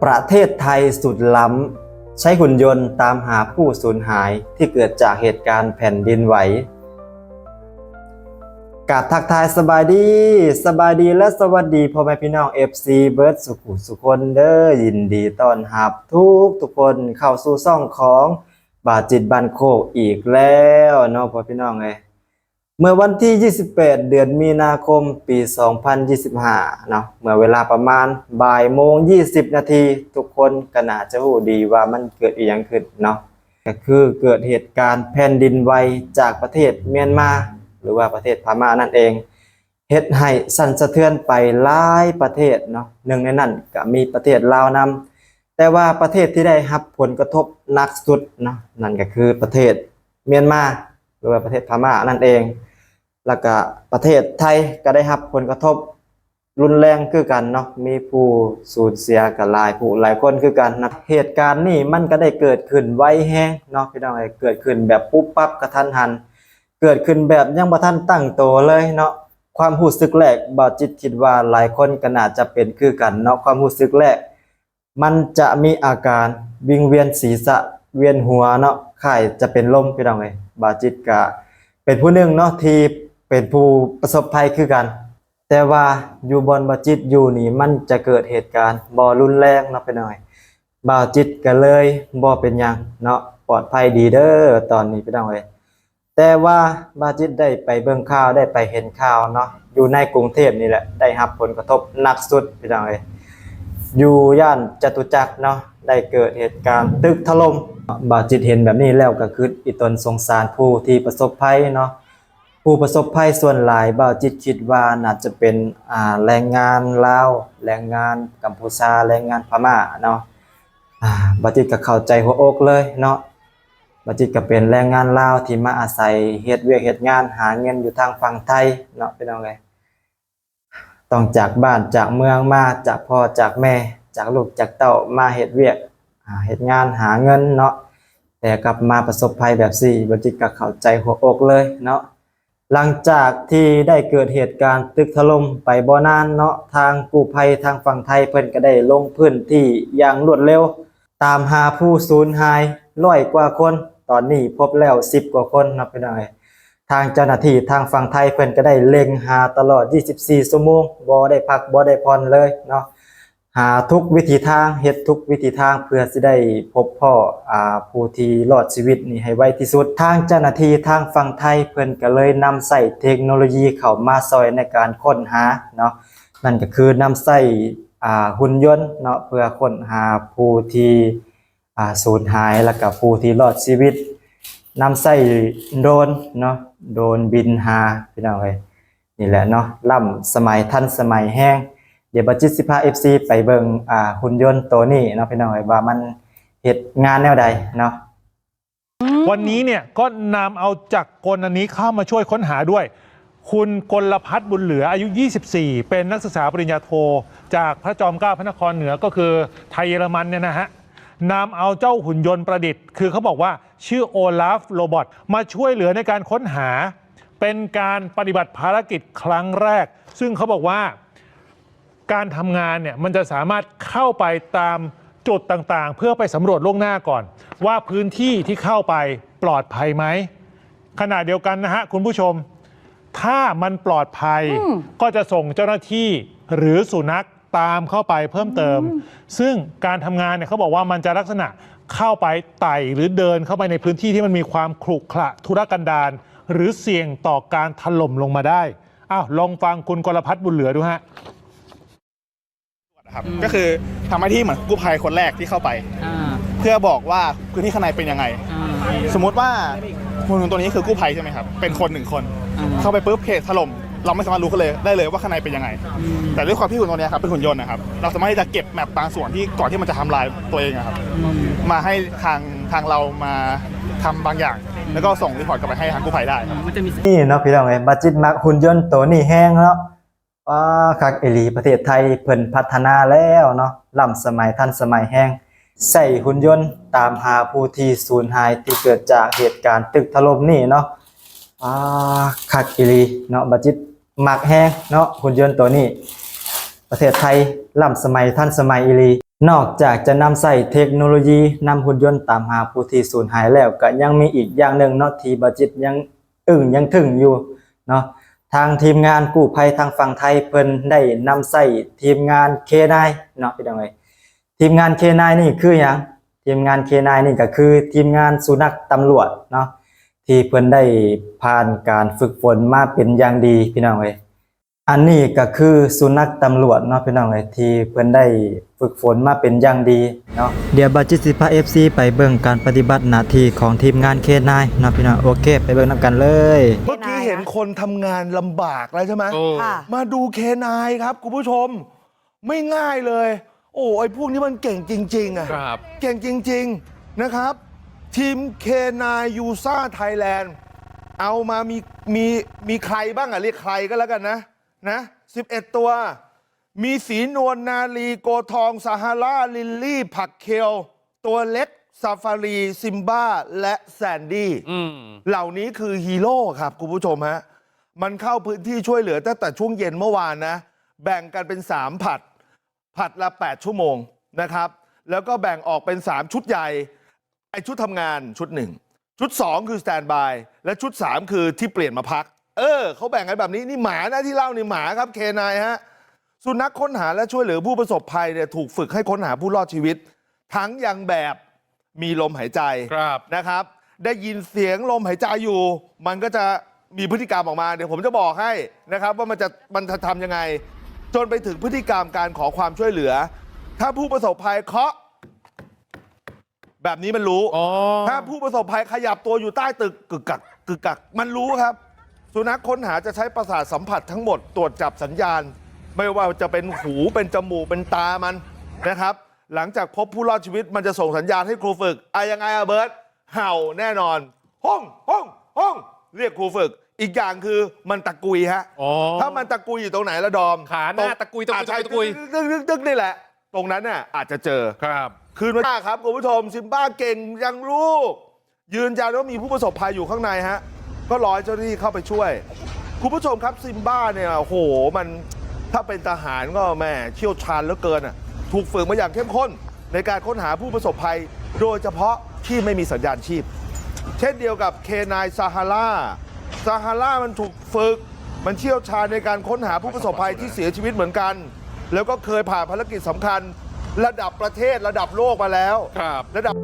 ປະເທດໄທສຸດລ້ຳ ໃຊ້ຫຸ່ນຍົນຕາມຫາຜູ້ສູນຫາຍທີ່ເກີດຈາກເຫດການແຜ່ນດິນໄຫວ. ກາບທັກທາຍສະບາຍດີ, ສະບາຍດີ ແລະ ສະຫວັດດີພໍ່ແມ່ພີ່ນ້ອງ ເອັຟຊີ ເບິດສູ່ຜູ້ສູ່ຄົນເດີ້. ຍິນດີຕ້ອນຮັບທຸກໆຄົນເຂົ້າສູ່ຊ່ອງຂອງບ່າວຈິດບ້ານໂຄກອີກແລ້ວເນາະ ພໍ່ພີ່ນ້ອງເອີຍ. ເມື່ອວັນທີຊາວແປດ ເດືອນມີນາຄົມ ປີສອງພັນຊາວຫ້າເນາະ, ເມື່ອເວລາປະມານບ່າຍໂມງຊາວນາທີ, ທຸກຄົນກໍໜ້າຈະຮູ້ດີວ່າມັນເກີດອີ່ຫຍັງຂຶ້ນເນາະ, ກໍຄືເກີດເຫດການແຜ່ນດິນໄຫວຈາກປະເທດມຽນມາ ຫຼືວ່າປະເທດພະມ້ານັ້ນເອງ, ເຮັດໃຫ້ສັ່ນສະເທືອນໄປຫຼາຍປະເທດເນາະ, ໜຶ່ງໃນນັ້ນກໍມີປະເທດລາວນຳ. ແຕ່ວ່າປະເທດທີ່ໄດ້ຮັບຜົນກະທົບໜັກສຸດເນາະ, ນັ້ນກໍຄືປະເທດມຽນມາ ຫຼືວ່າປະເທດພະມ້ານັ້ນເອງ. ແລ້ວກະປະເທດໄທກໍໄດ້ຮັບຜົນກະທົບຮຸນແຮງຄືກັນເນາະ, ມີຜູ້ສູນເສຍກໍຫຼາຍຜູ້ຫຼາຍຄົນຄືກັນນະ. ເຫດການນີ້ມັນກໍໄດ້ເກີດຂຶ້ນໄວແຮງເນາະ ພີ່ນ້ອງເອີຍ, ເກີດຂຶ້ນແບບປຸບປັບກະທັນຫັນ, ເກີດຂຶ້ນແບບຍັງບໍ່ທັນຕັ້ງໂຕເລີຍເນາະ. ຄວາມຮູ້ສຶກແລກ ບ່າວຈິດຄິດວ່າຫຼາຍຄົນກໍໜ້າຈະເປັນຄືກັນເນາະ, ຄວາມຮູ້ສຶກແລກ ມັນຈະມີອາການວິງວຽນສີສະ, ວຽນຫົວເນາະ, ຄ້າຍຈະເປັນລົມ ພີ່ນ້ອງເອີຍ. ບ່າວຈິດກະເປັນຜູ້ໜຶ່ງເນາະ ທີ່ເປັນຜູ້ປະສົບໄພຄືກັນ, ແຕ່ວ່າຢູ່ບ່ອນບ່າວຈິດຢູ່ນີ້ ມັນຈະເກີດເຫດການບໍ່ຮຸນແຮງເນາະ ພີ່ນ້ອງເອີຍ. ບ່າວຈິດກະເລີຍບໍ່ເປັນຫຍັງເນາະ, ປອດໄພດີເດີ້ຕອນນີ້ ພີ່ນ້ອງເອີຍ. ແຕ່ວ່າບ່າວຈິດໄດ້ໄປເບິ່ງຂ່າວ ໄດ້ໄປເຫັນຂ່າວເນາະ, ຢູ່ໃນກຸງເທບນີ້ແຫຼະ ໄດ້ຮັບຜົນກະທົບໜັກສຸດ ພີ່ນ້ອງເອີຍ. ຢູ່ຍ່ານຈະຕຸຈັກເນາະ ໄດ້ເກີດເຫດການຕຶກຖະຫຼົ່ມ. ບ່າວຈິດເຫັນແບບນີ້ແລ້ວກໍຄຶດອີ່ຕົນສົງສານຜູ້ທີ່ປະສົບໄພເນາະ. ຜູ້ປະສົບໄພສ່ວນຫຼາຍ ບ່າວຈິດຄິດວ່າໜ້າຈະເປັນ ອ່າ ແຮງງານລາວ, ແຮງງານກຳພູຊາ, ແຮງງານພະມ້າເນາະ. ອ່າ ບ່າວຈິດກໍເຂົ້າໃຈຫົວອົກເລີຍເນາະ. ບ່າວຈິດກໍເປັນແຮງງານລາວທີ່ມາອາໄສເຮັດວຽກເຮັດງານຫາເງິນຢູ່ທາງຝັ່ງໄທເນາະ ພີ່ນ້ອງເອີຍ. ຕ້ອງຈາກບ້ານຈາກເມືອງມາ, ຈາກພໍ່ຈາກແມ່, ຈາກລູກຈາກເຕົ້າມາເຮັດວຽກ ຫາເຮັດງານຫາເງິນເນາະ, ແຕ່ກັບມາປະສົບໄພແບບນີ້ ບ່າວຈິດກໍເຂົ້າໃຈຫົວອົກເລີຍເນາະ. ຫຼັງຈາກທີ່ໄດ້ເກີດເຫດການຕຶກຖະຫຼົ່ມໄປບໍ່ນານເນາະ, ທາງກູ້ໄພທາງຝັ່ງໄທເພິ່ນກໍໄດ້ລົງພື້ນທີ່ຢ່າງລວດເລັວ ຕາມຫາຜູ້ສູນຫາຍຮ້ອຍກວ່າຄົນ, ຕອນນີ້ພົບແລ້ວສິບກວ່າຄົນເນາະ ພີ່ນ້ອງເອີຍ. ທາງເຈົ້າໜ້າທີ່ທາງຝັ່ງໄທເພິ່ນກໍໄດ້ເລັ່ງຫາຕະຫຼອດຊາວສີ່ຊົ່ວໂມງ, ບໍ່ໄດ້ພັກບໍ່ໄດ້ຜ່ອນເລີຍເນາະ. ຫາທຸກວິທີທາງ, ເຮັດທຸກວິທີທາງເພື່ອຊິໄດ້ພົບພໍ້ ອ່າ ຜູ້ທີ່ລອດຊີວິດນີ້ໃຫ້ໄວທີ່ສຸດ. ທາງເຈົ້າໜ້າທີ່ທາງຝັ່ງໄທເພິ່ນກໍເລີຍນຳໃຊ້ເທັກໂນໂລຢີເຂົ້າມາຊ່ອຍໃນການຄົ້ນຫາເນາະ, ນັ້ນກໍຄືນຳໃຊ້ ອ່າ ຫຸ່ນຍົນເນາະ ເພື່ອຄົ້ນຫາຜູ້ທີ່ ອ່າ ສູນຫາຍ ແລ້ວກໍຜູ້ທີ່ລອດຊີວິດ, ນຳໃຊ້ໂດຣນເນາະ, ໂດຣນບິນຫາ ພີ່ນ້ອງເອີຍ. ນີ້ແຫຼະເນາະ, ລ້ຳສະໄໝ ທັນສະໄໝແຮງ. ດຽວບ່າວຈິດຊິພາເອັຟຊີໄປເບິ່ງ ອ່າ ຫຸ່ນຍົນໂຕນີ້ເນາະ ພີ່ນ້ອງເອີຍ, ວ່າມັນເຮັດງານແນວໃດເນາະ. วันนี้เนี่ยก็นำเอาจักรกลอันนี้เข้ามาช่วยค้นหาด้วย คุณกลพัฒน์ บุญเหลือ อายุ ยี่สิบสี่ เป็นนักศึกษาปริญญาโท จากพระจอมเกล้าพระนครเหนือ ก็คือไทยเยอรมันเนี่ยนะฮะ นำเอาเจ้าหุ่นยนต์ประดิษฐ์ คือเขาบอกว่าชื่อ Olaf Robot มาช่วยเหลือในการค้นหา เป็นการปฏิบัติภารกิจครั้งแรก ซึ่งเขาบอกว่า การทำงานเนี่ยมันจะสามารถเข้าไปตามจุดต่างๆ เพื่อไปสำรวจล่วงหน้าก่อน ว่าพื้นที่ที่เข้าไปปลอดภัยไหม ขณะเดียวกันนะฮะคุณผู้ชม ถ้ามันปลอดภัย อืม ก็จะส่งเจ้าหน้าที่หรือสุนัขตามเข้าไปเพิ่มเติม อืม ซึ่งการทำงานเนี่ยเขาบอกว่ามันจะลักษณะเข้าไปไต่หรือเดินเข้าไปในพื้นที่ที่มันมีความขรุขระทุรกันดาร หรือเสี่ยงต่อการถล่มลงมาได้ อ้าว ลองฟังคุณกรพัฒน์ บุญเหลือดูฮะ ครับก็คือทำหน้าที่เหมือนกู้ภัยคนแรกที่เข้าไป เพื่อบอกว่าพื้นที่ข้างในเป็นยังไง สมมุติว่าหุ่นยนต์ตัวนี้คือกู้ภัยใช่ไหมครับ เป็นคนหนึ่งคน เข้าไปปุ๊บเหตุถล่ม เราไม่สามารถรู้เลยได้เลยว่าข้างในเป็นยังไง แต่ด้วยความที่หุ่นตัวนี้ครับเป็นหุ่นยนต์นะครับ เราสามารถที่จะเก็บแมปบางส่วนที่ก่อนที่มันจะทำลายตัวเองอะครับ มาให้ทางทางเรามาทำบางอย่าง แล้วก็ส่งรีพอร์ตกลับไปให้ทางกู้ภัยได้ครับ ນີ້ເນາະ ພີ່ນ້ອງເອີຍ, ບ່າວຈິດມັກຫຸ່ນຍົນໂຕນີ້ແຮງເນາະ. ປາ ຄັກອີ່ຫຼີ, ປະເທດໄທເພິ່ນພັດທະນາແລ້ວເນາະ, ລ້ຳສະໄໝ ທັນສະໄໝແຮງ, ໃຊ້ຫຸ່ນຍົນຕາມຫາຜູ້ທີ່ສູນຫາຍທີ່ເກີດຈາກເຫດການຕຶກຖະຫຼົ່ມນີ້ເນາະ. ປາ ຄັກອີ່ຫຼີເນາະ, ບ່າວຈິດມັກແຮງເນາະ ຫຸ່ນຍົນໂຕນີ້. ປະເທດໄທລ້ຳສະໄໝ ທັນສະໄໝອີ່ຫຼີ. ນອກຈາກຈະນຳໃຊ້ເທັກໂນໂລຢີນຳຫຸ່ນຍົນຕາມຫາຜູ້ທີ່ສູນຫາຍແລ້ວ ກໍຍັງມີອີກຢ່າງໜຶ່ງເນາະ ທີ່ບ່າວຈິດຍັງອຶ້ງຍັງທຶ່ງຢູ່ເນາະ. ທາງທີມງານກູ້ໄພທາງຝັ່ງໄທເພິ່ນໄດ້ນຳໃຊ້ທີມງານເຄນາຍເນາະ ພີ່ນ້ອງເອີຍ. ທີມງານເຄນາຍນີ້ຄືຫຍັງ? ທີມງານເຄນາຍນີ້ກໍຄືທີມງານສຸນັກຕຳຫຼວດເນາະ ທີ່ເພິ່ນໄດ້ຜ່ານການຝຶກຝົນມາເປັນຢ່າງດີ ພີ່ນ້ອງເອີຍ. ອັນນີ້ກໍຄືສຸນັກຕຳຫຼວດເນາະ ພີ່ນ້ອງເອີຍ ທີ່ເພິ່ນໄດ້ຝຶກຝົນມາເປັນຢ່າງດີເນາະ. ດຽວບ່າວຈິດຊິພາເອັຟຊີໄປເບິ່ງການປະຕິບັດໜ້າທີ່ຂອງທີມງານເຄນາຍເນາະ ພີ່ນ້ອງ. ໂອເຄ ໄປເບິ່ງນຳກັນເລີຍ. ເມື່ອกี้เห็นคนทำงานลำบากแล้วใช่ไหม เออ ค่ะ มาดูเคนายครับคุณผู้ชม ไม่ง่ายเลย โอ้ ไอ้พวกนี้มันเก่งจริงๆอะ ครับ เก่งจริงๆ นะครับ ทีมเคนาย ยูซ่า ไทยแลนด์ เอามามี มี มีใครบ้างอะ เรียกใครก็แล้วกันนะ นะ สิบเอ็ด ตัว มีสีนวล นาลี โกทอง ซาฮารา ลิลลี่ ผักเคล ตัวเล็ก ซาฟารี ซิมบ้า และแซนดี้ อืม เหล่านี้คือฮีโร่ครับคุณผู้ชมฮะ มันเข้าพื้นที่ช่วยเหลือตั้งแต่ช่วงเย็นเมื่อวานนะ แบ่งกันเป็นสามผลัด ผลัดละแปดชั่วโมงนะครับ แล้วก็แบ่งออกเป็นสามชุดใหญ่ ไอ้ชุดทำงานชุดหนึ่ง ชุดสองคือสแตนด์บาย และชุดสามคือที่เปลี่ยนมาพัก เออ เขาแบ่งกันแบบนี้ นี่หมานะที่เล่านี่หมาครับ เคนาย ฮะ สุนัขค้นหาและช่วยเหลือผู้ประสบภัยเนี่ยถูกฝึกให้ค้นหาผู้รอดชีวิต ทั้งยังแบบมีลมหายใจ ครับ นะครับ ได้ยินเสียงลมหายใจอยู่ มันก็จะมีพฤติกรรมออกมา เดี๋ยวผมจะบอกให้นะครับ ว่ามันจะ มันจะทำยังไง จนไปถึงพฤติกรรมการขอความช่วยเหลือ ถ้าผู้ประสบภัยเคาะ แบบนี้มันรู้ อ๋อ ถ้าผู้ประสบภัยขยับตัวอยู่ใต้ตึก กึกกัก กึกกัก มันรู้ครับ สุนัขค้นหาจะใช้ประสาทสัมผัสทั้งหมดตรวจจับสัญญาณ ไม่ว่าจะเป็นหู เป็นจมูก เป็นตามันนะครับ หลังจากพบผู้รอดชีวิต มันจะส่งสัญญาณให้ครูฝึก อะ ยังไงอะเบิร์ต เห่าแน่นอน ฮ้อง ฮ้อง ฮ้อง เรียกครูฝึก อีกอย่างคือมันตะกุยฮะ อ๋อ ถ้ามันตะกุยอยู่ตรงไหนละดอม ขาหน้า ตรง ตะกุย ตะกุย อ่ะ ใช่ ตะกุย ตึกๆๆๆ นี่แหละ ตรงนั้นน่ะอาจจะเจอ ครับ คืนวันครับ คุณผู้ชม ซิมบ้าเก่งยังลูก ยืนยันว่ามีผู้ประสบภัยอยู่ข้างในฮะ ก็รอให้เจ้าหน้าที่เข้าไปช่วย คุณผู้ชมครับ ซิมบ้าเนี่ย โอ้โห มัน ถ้าเป็นทหารก็แหมเชี่ยวชาญเหลือเกินอ่ะ ถูกฝึกมาอย่างเข้มข้นในการค้นหาผู้ประสบภัย โดยเฉพาะที่ไม่มีสัญญาณชีพ เช่นเดียวกับเคนาย ซาฮารา ซาฮารามันถูกฝึก มันเชี่ยวชาญในการค้นหาผู้ประสบภัยที่เสียชีวิตเหมือนกัน แล้วก็เคยผ่านภารกิจสำคัญระดับประเทศ ระดับโลกมาแล้ว ครับ ระดับ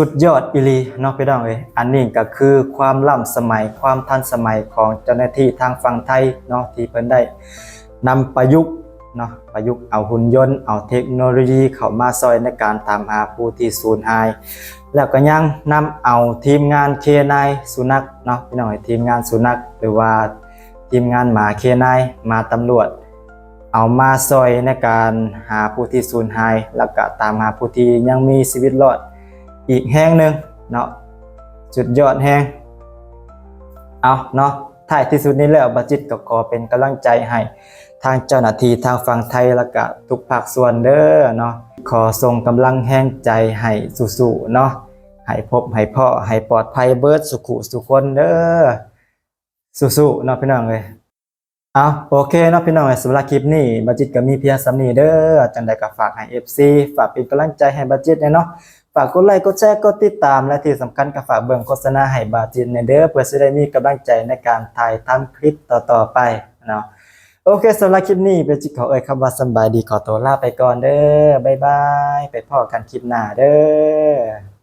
ສຸດຍອດອີ່ຫຼີເນາະ ພີ່ນ້ອງເອີຍ. ອັນນີ້ກໍຄືຄວາມລ້ຳສະໄໝ ຄວາມທັນສະໄໝຂອງເຈົ້າໜ້າທີ່ທາງຝັ່ງໄທເນາະ ທີ່ເພິ່ນໄດ້ນຳປະຍຸກເນາະ ປະຍຸກເອົາຫຸ່ນຍົນ ເອົາເທັກໂນໂລຢີເຂົ້າມາຊ່ອຍໃນການຕາມຫາຜູ້ທີ່ສູນຫາຍ ແລ້ວກໍຍັງນຳເອົາທີມງານເຄນາຍສຸນັກເນາະ ພີ່ນ້ອງເອີຍ, ທີມງານສຸນັກ ຫຼືວ່າທີມງານໝາເຄນາຍ ມາຕຳຫຼວດ ເອົາມາຊ່ອຍໃນການຫາຜູ້ທີ່ສູນຫາຍ ແລ້ວກະຕາມຫາຜູ້ທີ່ຍັງມີຊີວິດລອດອີກແຮງໜຶ່ງເນາະ. ສຸດຍອດແຮງ. ເອົາເນາະ ທ້າຍທີ່ສຸດນີ້ແລ້ວ ບ່າວຈິດກໍຂໍເປັນກຳລັງໃຈໃຫ້ທາງເຈົ້າໜ້າທີ່ທາງຝັ່ງໄທ ແລ້ວກະທຸກພາກສ່ວນເດີເນາະ. ຂໍສົ່ງກຳລັງແຮງໃຈໃຫ້ສູ້ໆເນາະ ໃຫ້ພົບໃຫ້ພໍ້ ໃຫ້ປອດໄພເບິດສູ່ຄູ່ສູ່ຄົນເດີ. ສູ້ໆເນາະ ພີ່ນ້ອງເອີຍ. ເອົາ ໂອເຄເນາະ ພີ່ນ້ອງເອີຍ, ສຳລັບຄລິບນີ້ ບ່າວຈິດກໍມີພຽງສ່ຳນີ້ເດີ. ຈັ່ງໃດກໍຝາກໃຫ້ເອັຟຊີ ຝາກເປັນກຳລັງໃຈໃຫ້ບ່າວຈິດແດ່ເນາະ. ຝາກກົດໄລ ກົດແຊ ກົດຕິດຕາມ ແລະ ທີ່ສຳຄັນກໍຝາກເບິ່ງໂຄສະນາໃຫ້ບ່າວຈິດແດ່ເດີ ເພື່ອຊິໄດ້ມີກຳລັງໃຈໃນການຖ່າຍທຳຄລິບຕໍ່ໆໄປເນາະ. ໂອເຄ ສຳລັບຄລິບນີ້ ບ່າວຈິດຂໍເອີ່ຍຄຳວ່າສຳບາຍດີ ຂໍຕົວລາໄປກ່ອນເດີ. ບາຍບາຍ ໄປພໍ້ກັນຄລິບໜ້າເດີ.